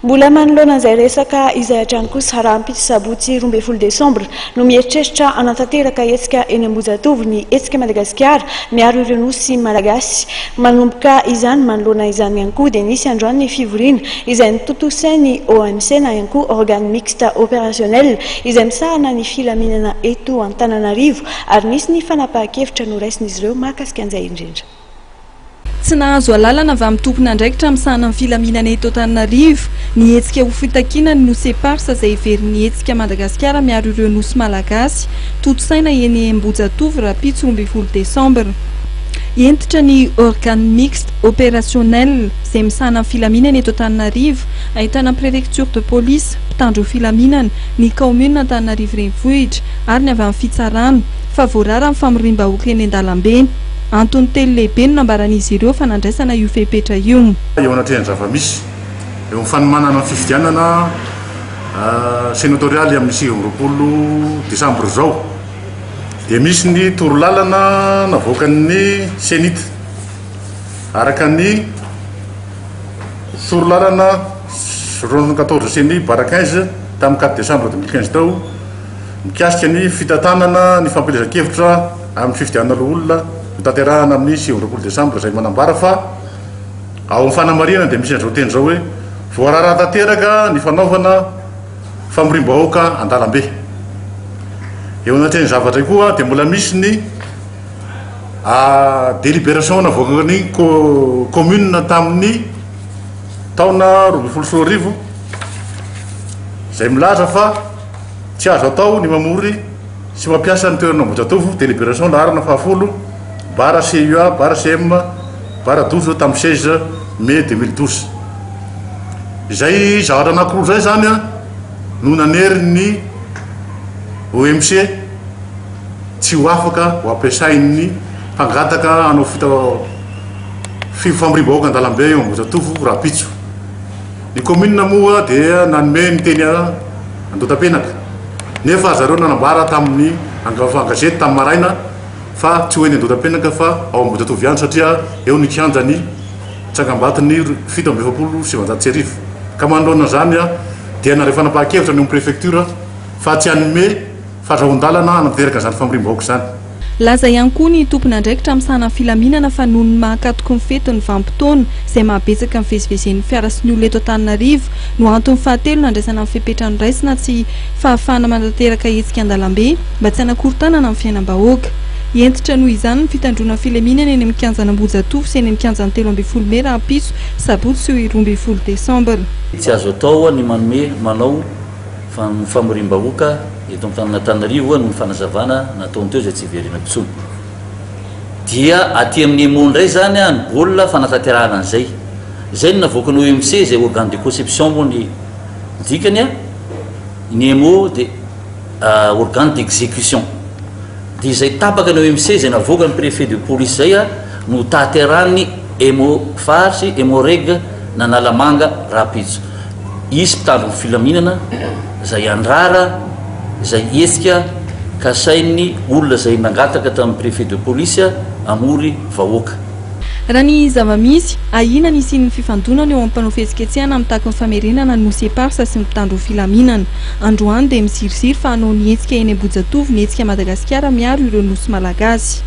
Mbola manoloana izay resaka izay hatrany kosa, rahampitso sabotsy 12 desambra no mieritreritra hanatanteraka hetsika eny Ambohijatovo ny Hetsika Madagasikara miaro ireo Nosy Malagasy. Manomboka izany, manoloana izany ihany koa dia nisy androany ny fivoriana izay notontosain'ny OMC na ihany koa Organe Mixte Opérationnel izay misahana ny filaminana eto Antananarivo ary nisy ny fanapahan-kevitra noraisin'izy ireo mahakasika an'izay indrindra. Tsy nahazo alalana avy amin'ny tompon'andraikitra misahana ny filaminana eto Antananarivo ny hetsika ho fitakiana ny Nosy Eparsa izay heverin'ny Hetsika Madagasikara miaro ireo Nosy Malagasy tontosaina eny Ambohijatovo rahampitso 12 desambra. Hentitra ny Organe Mixte Opérationnel izay misahana ny filaminana eto Antananarivo, ahitana ny Préfecture de Police, mpitandro filaminana, ny Kaominina Antananarivo Renivohitra ary ny avy amin'ny Fitsarana, fa voarara ny famoriam-bahoaka eny an-dalambe. Antony telo lehibe no nambaran'izy ireo fa nandraisana io fepetra io. Eo anatrehan'ny zava-misy eo amin'ny fanomanana ny fifidianana senatorialy amin'ny 29 desambra izao dia misy ny torolalana navoakan'ny Cenit araka ny torolalana 74 Ceni barre 15 tamin'ny 4 décembre 2015 tao mikasika ny fitantanana ny fampielezan-kevitra amin'ny fifidianana loholona hotanterahana amin'ny 29 desambra izay manambara fa ao amin'ny fanamarihana dia misy an'izao teny izao hoe voarara tanteraka ny fanaovana famoriam-bahoaka an-dalambe. Eo anatrehan'ny zavatra koa dia mbola misy ny délibération navoakan'ny commune tamin'ny taona 2012 izay milaza fa tsy azo atao ny mamory sy mampiasa ny toerana Ambohijatovo, délibération laharana fahafolo, barre CUA, barre CM, barre 12 tamin'ny 16 mai 2012. Izay zavatra anankiroa izay izany no nanery ny OMC tsy ho afaka ho ampiasain'ny mpangataka hanao fita famoriam-bahoaka an-dalambe eo Ambohijatovo rahampitso. Ny commune moa dia nanome ny teny Andotapenaka. Nefa zareo nanambara tamin'ny an-gazety tamin'ny maraina fa tsy ho eny Andotapenaka fa ao Ambohijatovo ihany satria eo ny kianjan'ny tsangambaton'ny 1947. Ka manoloana izany dia nandray fanapahan-kevitra ny ao amin'ny préfecture fa tsy hanome fahazahoan-dalana hanatanteraka izany famoriam-bahoaka izany. Laza ihany koa ny tompon'andraikitra misahana ny filaminana fa noho ny maha akatoky ny fety ny vanim-potoana izay maha betsaka ny fivezivezen'ny fiara sy ny olona eto Antananarivo no antony fahatelo nandraisana ny fepetra noraisina tsy fahafahana manatanteraka hetsika an-dalambe mba tsy hanakorontanana ny fiainam-bahoaka. Hentitra noho izany ny fitandroana ny filaminana eny amin'ny kianjan'Ambohijatovo sy eny amin'ny kianjan'ny 13 mey rahampitso sabotsy 12 desambra. Tsy azo atao ny manome manao famoriam-bahoaka eto amin'ny tanàn'Antananarivo noho ny fanazavana nataony teo izay tsy hiverenako intsony. Dia aty amin'ny EMO indray izany ny baolina fanatanterahana an'izay. Izay no navoakan'ny OMC izay organe de conception moa ny dikany, ny EMO dia organe d'exécution. Dia izay tapaka ny OMC izay navoakan'ny préfet de police izay no tanterahan'ny EMO Far sy EMO Reg n'Analamanga rahampitso. Hisy mpitandro ny filaminana izay handrara izay hetsika kasain'ny olona izay nangataka tamin'ny préfet de police hamory vahoaka. Raha ny zava-misy, ahiana ny hisian'ny fifandonana eo amin'ny mpanao fihetsiketsehana mitaky ny famerenana ny Nosy Eparsa sy ny mpitandro filaminana. Androany dia miziriziry fa hanao ny hetsika eny Ambohijatovo ny hetsika Madagasikara miaro ireo Nosy Malagasy.